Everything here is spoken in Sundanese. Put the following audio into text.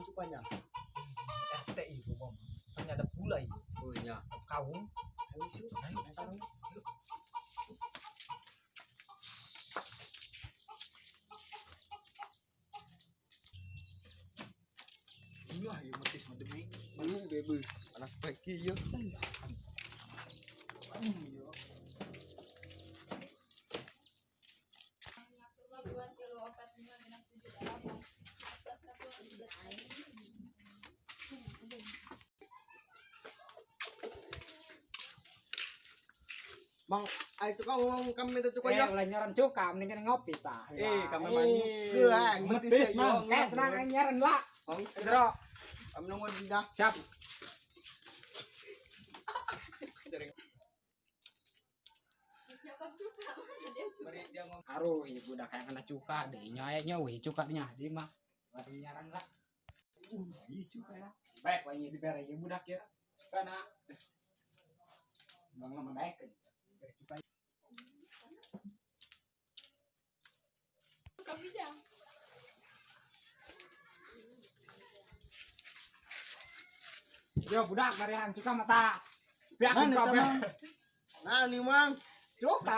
cukanya. RT ieu mah. Hanya ada pula ieu. Oh iya. Kaum. Ayo sih. Ayo, sareng. Yuk. Iya, ieu metis mah demi. Ini bebe. Anak pagi ya. Iya. Mang, ayo cuka ngomong kami itu cuka Eh, ya. ulah nyaran cuka, mending kena ngopi tah. Eh, kami Eh, mah nyukeun, Metis, Mang. Kayak tenang aing nyaran lah. Bang, Bro, kami nunggu di dah. siap. Sering. Aruh, ieu budak kayak kena cuka deh. Nya weh cuka nya di mah. Baru nyaran lah. Ieu cuka lah. Baik, wah ieu dibere ieu budak ya. Kana geus. Bang mah daek. Bere cuka. Yo budak barehan cuka mata. Biak Mana cuka eta, Mang? Nah, nih, Mang. Cuka.